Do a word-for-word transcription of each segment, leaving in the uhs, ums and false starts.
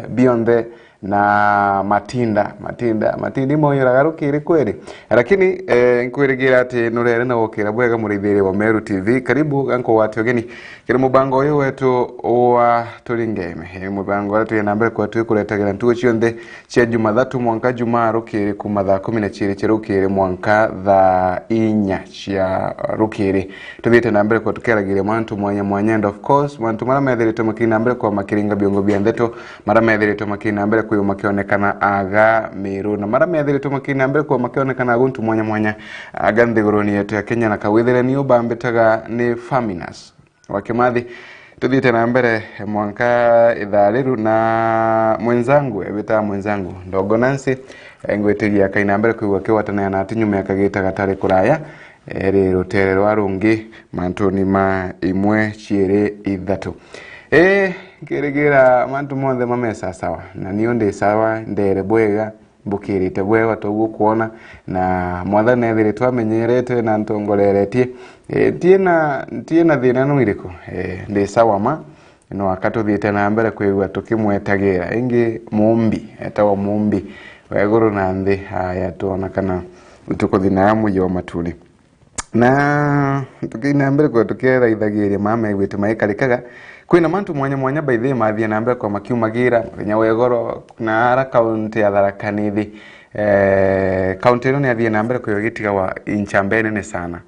bionthe na matinda, matinda, matinda imoyuraga rukiri kweri. Lakini, eh, nkwirigira ati nurere na gukira bwega muraithiria wa Meru T V. Karibu, gankugwate ugeni kiri mubango uyu wetu wa Turingeme. Eh, mubango uria turi na mbere kwa turi kuretagira ntugo cionthe cia Jumathatu mwanka Jumaa rukiri kuma thaa kumi na ciiri cia rukiri mwanka thaa inya cia rukiri. Tuthiite na mbere kwa tukeragiria mantu mwanya mwanya, and of course, mantu maria methiritwe makiri na mbere kwa makiringa biongo bia ndeto, maria methiritwe makiri na mbere kwigwa makionekana aga Meru, na maria methiritwe makiri na mbere kwa makionekana guntu mwanya mwanya aga nthiguruni yetu ya Kenya, na kawithire ni ubambitaga ni Faminas wa Kimathi. Tuthiite na mbere mwanka ithaa riru na mwenzangu, ebitaga mwenzangu Ndogo Nancy, eh, ngwitigia akai na mbere kwigua akigwatanira na ati nyuma ya kagita gatari kuraya, eh, eri rutere rwa rungi mantuni ma imwe ciiri ithatu. Eh, nkirigira mantu monthe mame sawa sawa, na niu ndi sawa, ndere bwega, mbukirite bwega ta uguo kwona, na Mwathani ethiritwe amenyerete na ntongoreretie. E, ntiina, ntiina thina no iriku. E, ndi sawa ma, no aka tuthiite na mbere kwigua tukimwetagira. Ingi Muumbi, etawa Muumbi wa iguru na nthi. Aya, twona kana tukuthi na muyo matuni. Na tukina mbere kwa tukeraithagiria mama egwite maikarikaga. Kwina mantu mwanya mwanya by the way mathie na mbere kwa makiumagira, muthenya wa igoro na ara kaunti ya Tharaka Nithi. Eh, kaunti ino ni athie na mbere kwa igitigawa nchamba nene sana.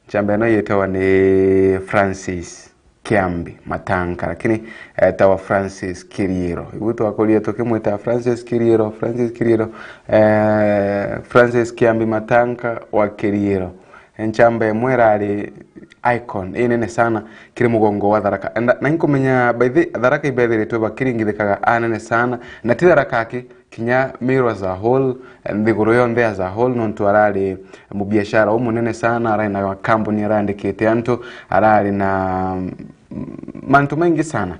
Nchamba ino yetawa ni Francis Kiambi Matanka, lakini, eh, etawa Francis Kiriero. Ibu twakuria tukimwita Francis Kiriero, Francis Kiriero, eh, Francis Kiambi Matanka wa Kiriero. Nchamba imwe irari icon inene sana kiri mugongo wa Tharaka. And na inkumenya by the Tharaka ibethiritwe bakiringithikaga anene sana, na ti Tharaka aki, kinya Meru as a whole, nthiguru yonthe as a whole, nontu arari mubiashara umunene sana, arari na kambuni arandikite antu, arari na, mm, mantu maingi sana.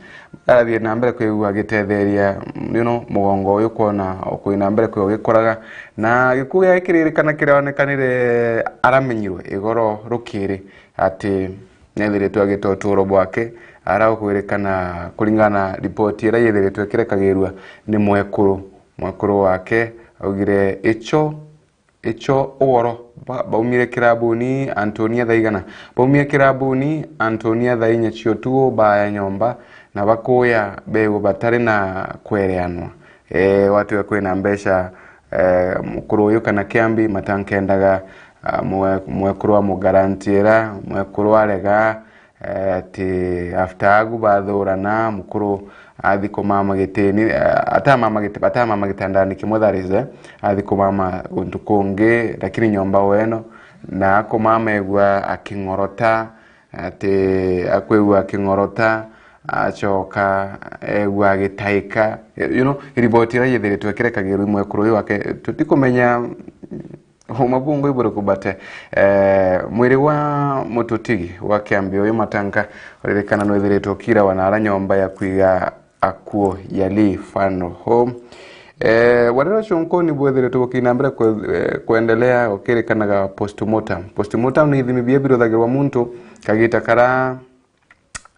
Arathie na mbere kwigua agitetheria, you know, mugongo uyu kwona ukui na mbere kwigua ugikuraga, na gikuo giake kiririkana kiraonekanire aramenyirwe igoro rukiri ati nethiritwe agita uturo bwake, ara ukwirikana kuringana na ripoti iria yethiritwe ikirekagirua ni mwekuru. Mwekuru wake augire, icho, icho ugoro, ba-, baumire kirabuni Antonia thaa igana? Baumire kirabuni Antonia thaa inya cia utuku, baya nyomba, na bakuya begwa batari na kwereanwa. E, gwatiga kwina mbeca, e, mukuru uyu kana Kiambi matankendaga, a, mwe-, mwekuru wa mugarantiira, mwekuru arega, e, ati after agu bathurana, mukuru athi kumama gitini, e, atamama git-, atamama gitandani kimwe, that is, e, athi kumama guntu kungi, lakini nyomba weno, na akumama egua aking'orota, ati akwigua aking'orota, acoka egua agitaika. You know, riboti iria yethiritwe ikirekagirua mwekuru uyu wake, tutikumenya uma bungu iburiku, but, eh, mwiri wa mututigi wa Kiambi uyu Matanka uririkana nwithiritwe ukirawa na ara nyomba ya kwiga akuo ya Lee Funeral Home. Eh, warira ucunkuni bwithiritwe bukina mbere kwe-, eh, kwendelea ukirikanaga postmortem. Postmortem ni ithimi bia biruthagirwa muntu kagita kara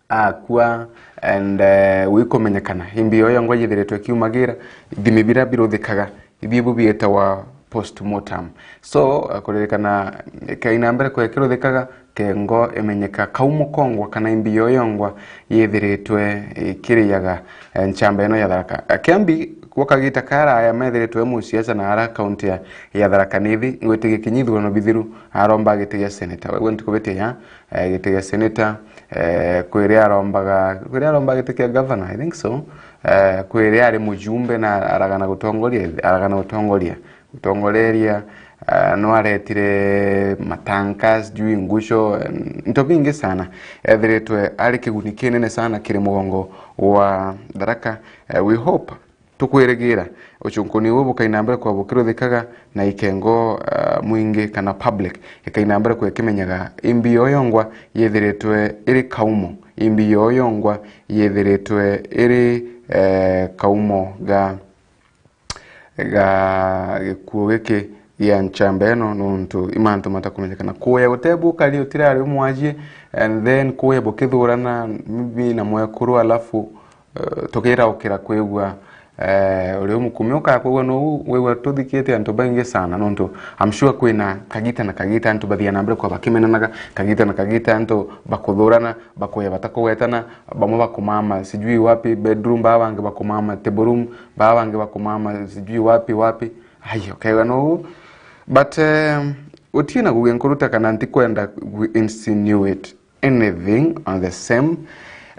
akua, and, eh, gwikumenyekana imbi iyo yongwa yithiritwe ikiumagira, ithimi biria biruthikaga, ibi ibu bietawa postmortem. So, eh, kuririkana, eh, kaina mbere kwa ikiruthikaga, kengo imenyeka kaumo kongwa kana imbi iyo yongwa yithiritwe ikiriaga, eh, nchamba ino ya Tharaka. Eh, Kiambi, gwa kagita karaya methiritwe musiasa na ara kaunti ya, ya Tharaka Nithi, ngwitigia kinya ithurano bithiru, aromba giti gia seneta. Wegwe ntikubitia ya, eh, giti gia seneta, eh, kwiria arombaga, kwiria arombaga giti kia gavana, I think so. Eh, kwiria ari mujumbe na aragana gutongoria, aragana gutongoria, gutongoreria, eh, no aretire matanka, sijui nguco, eh, into bingi sana. Ethiritwe ari kiguni kinene sana kiri mugongo wa Tharaka. Eh, we hope tukwirigira ucunkuni buu bukaina mbere kwa bukiruthikaga na ikengo, ah, mwingi kana public ikaina mbere kwa ikimenyaga imbi iyo yongwa yithiritwe iri kaumo, imbi iyo yongwa yithiritwe iri, eh, kaumo ga, ga gikuo giki gia nchamba ino, nontu i mantu matakumenyekana. Kuya gutebukari utirari umwajie, and then kuya bukithurana maybe na mwekuru, alafu, eh, tukiraukira kwigua, Eh, uri umukumi ukakwigua nou, wigua tuthikite antu baingi sana, nontu I'm sure kwina kagita na kagita antu bathia na mbere kwa bakimenanaga, kagita na kagita antu bakuthurana, bakuya batakugwetana, bamwe bakumama sijui wapi bedroom, baa bangi bakumama table room, baa bangi bakumama sijui wapi wapi. Ai, ukegua nou. But, eh, utina kuge nkuruta kana ntikwenda gu insinuate anything on the same,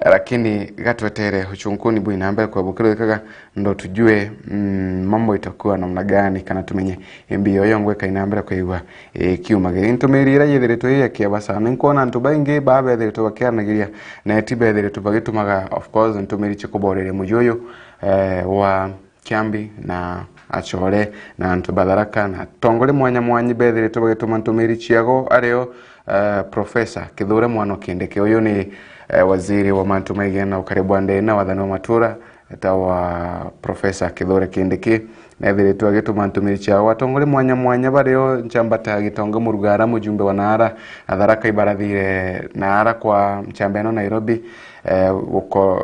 lakini gatwetere uchunkuni bwina mbere kwa bukirikaga, ndo tujue, mm, mambo itakuwa namna gani, kana tumenye imbi yoyo ngweka ina mbere kwigua ikiumagiri. Ntumiri ira yithiritwe ii ya kiaba sana, nkwona antu baingi baa bethiritwe bakiaranagiria na eti bethiritwe bagitumaga, of course, ntumiri cia kuboreria muji uyu, eh, wa Kiambi na Achore na antu ba Tharaka na atongore mwanya mwanya bethiritwe bagituma ntumiri ciago ario, eh, Professor Kithure Mwana Kindiki. Uyu ni, eh, waziri wa mantu maigana ukari bwa ndene na wathani wa matura, etawa Professor Kithure Kindiki. Nethiritwe agituma ntumiri ciago atongore mwanya mwanya bario nchamba ta Gitonga Murugara, mujumbe wa Naara, Atharaka ibarathire Naara kwa nchamba ino Nairobi, eh, guko-,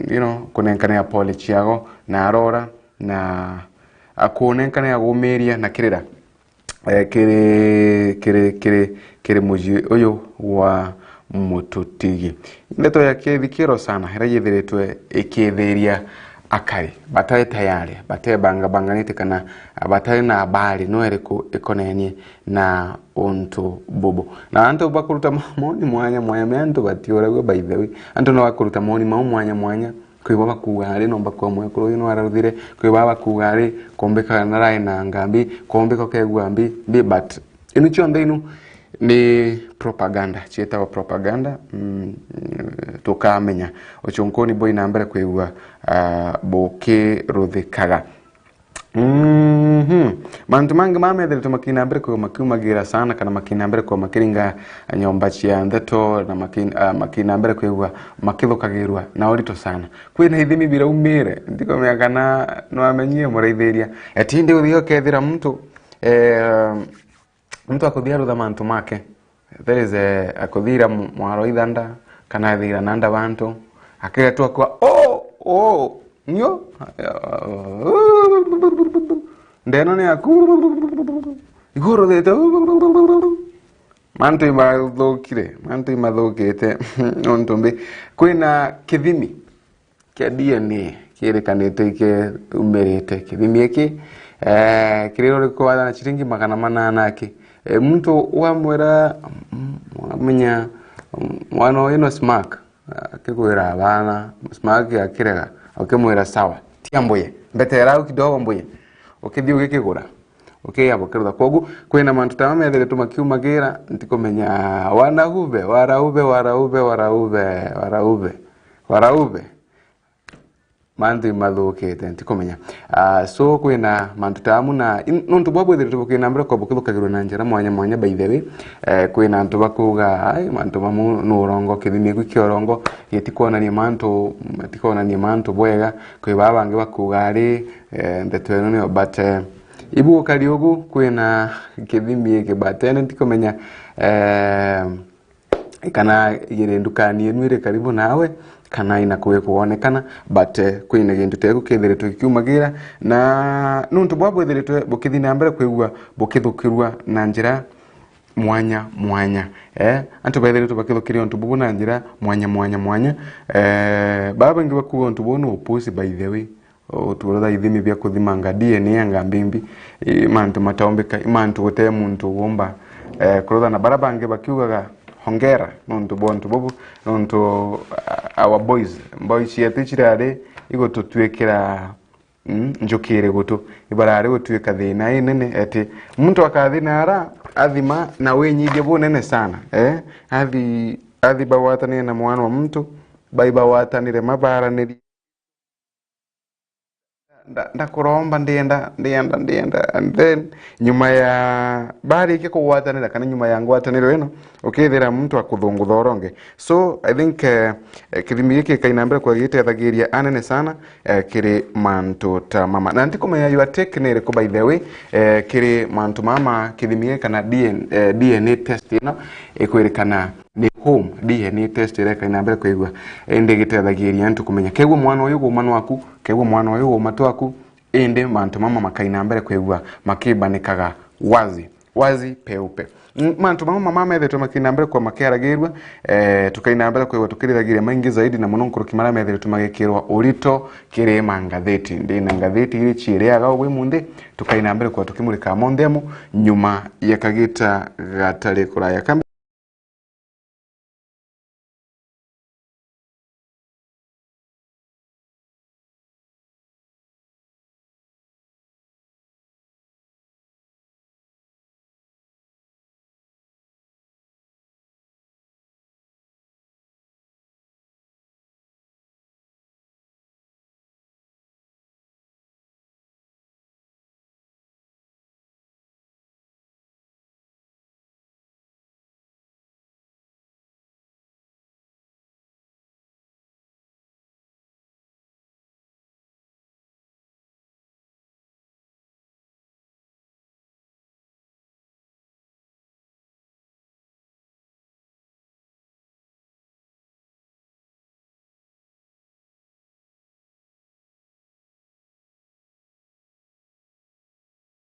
you know, kunenkanira pole ciago na arora na akunenkanira gumiria na kirira, eh, kiri, kiri, kiri, kiri muji uyu wa Mututigi. Ndeto ya kithikiro sana ira yithiritwe ikithiria akari batari tayari, batebangabanganite kana batari na habari no iriku ikonenie na untu bubu. Na antu bakuruta ma-, maoni mwanya mwanya, me antu batiuragua, by the way. Antu no bakuruta maoni mau mwanya mwanya. Kwi baa bakuuga ari nomba kwa mwekuru uyu nwararuthire, kwi baa bakuuga ari kombika narae na ngambi, kombika ukegua mbi, mbi, but inu cionthe inu ni propaganda, cietagwa propaganda, mm, tukamenya. Uchunkuni bwina mbere kwigua, ah, bukiruthikaga. Mhm. Mantu mangi mamethiritwe makina mbere kwa makiumagira sana, kana makina mbere kwa makiringa nyomba cia ndeto, na makin-, ah, makina mbere kwigua makithukagirua na urito sana. Kwina ithimi biraumire, ndikumenya kana nwamenyire muraithiria. Eti ndi uthii ukethira muntu, eh, muntu akuthia arutha mantu make. There is a, akuthira mu-, mwaro ithanda, kana athira nanda bantu, akiretu akwa, "Oh, oh, nio? Ndeno ni yaku." Iguru thete. Mantu imathukire, mantu imathukite. Nontu mbi, kwina kithimi kia D N A kiirikanite ikiumirite. Kithimi iki, eh, kiriro rikuwathana ciringi magana manana aki. Eh, muntu wamwira, mm, wamenya, mm, mwana uyu no smack, akigwira abana, smack akirega, ukimwira, "Sawa, tia mbuye, mbetera au kidogo mbuye." Ukithii ugikigura, ukiya bukirutha. Kwogu, kwina mantu ta mama methiritwe makiumagira, ntikumenya, wanaube, waraube, waraube, waraube, waraube, waraube. Mantu imathukite, ntikumenya. Ah, so kwina mantu ta amu na, in-, nontu bwa bwithiritwe bukina mbere kwa bukithukagirwa na njira mwanya mwanya, by the way. Eh, kwina antu bakuuga, "Ai, mantu mamu ni urongo, kithimi giku kia urongo, gitikwonania mantu, matikwonania mantu bwega." Kwi baa bangi bakuuga ari, eh, ndeto ino niyo, but, eh, ibu ukari ugu, kwina kithimi iki, but ene ntikumenya, eh, kana igiri ndukani inu iri karibu nawe, kana ina kugi kwonekana, but, eh, kwina gintu teku kithiritwe gikiumagira, na nuntu bwa bwithiritwe bukithi na mbere kwigua bukithukirua na njira mwanya mwanya. Eh, antu bethiritwe bakithukiria untu bubu na njira mwanya mwanya mwanya. Eh, baa bangi bakuuga untu buu ni upusi, by the way. Uturutha ithimi bia kuthimanga D N A anga mbimbi, i mantu mataumbika, i mantu gute muntu uumba, eh, kurutha na bara bangi bakiugaga, "Hongera nontu bwa untu bubu, nontu, ah, our boys, boys cietu cirari igututwikira, mm, njukiri gutu, ibarari gutwika thina inene, ati muntu akathi nara athima na winyithia bunene sana, eh, athi, athi bagwatanire na mwana wa muntu, bai bagwatanire mabaraniri." Nda-, ndakuromba, ndienda, ndienda, ndienda. And then, nyuma ya, barikia kugwatanira, kana nyuma ya ngwataniro ino, ukethira muntu akuthungutha uronge. So, I think, eh, eh, kithimi giki kaina mbere kwa gitethagiria anene sana, eh, kiri mantu ta mama. Na ntikumenya your take ni iriku, by the way, eh, kiri mantu mama, kithimi giki kana D N, eh, D N A test ino ikwirikana ni home D N A test iria ikaina mbere kwigua, indi gitethagiria antu kumenya kegua mwana uyu guma nwaku, kegua mwana uyu guma twaku, indi mantu mama makaina mbere kwigua makibanikaga wazi wazi peupe. Mm, mantu mama mama methetwe makina mbere kwa makiaragirua, eh, tukaina mbere kwigua tukirithagiria maingi zaidi na muno nkuruki maria methetwe magikirwa urito kiri mangatheti. Ndina ngatheti iri ciiriaga ugwi munthi, tukaina mbere kwa tukimurika monthe amu nyuma ya kagita gatari kuraya. Kambe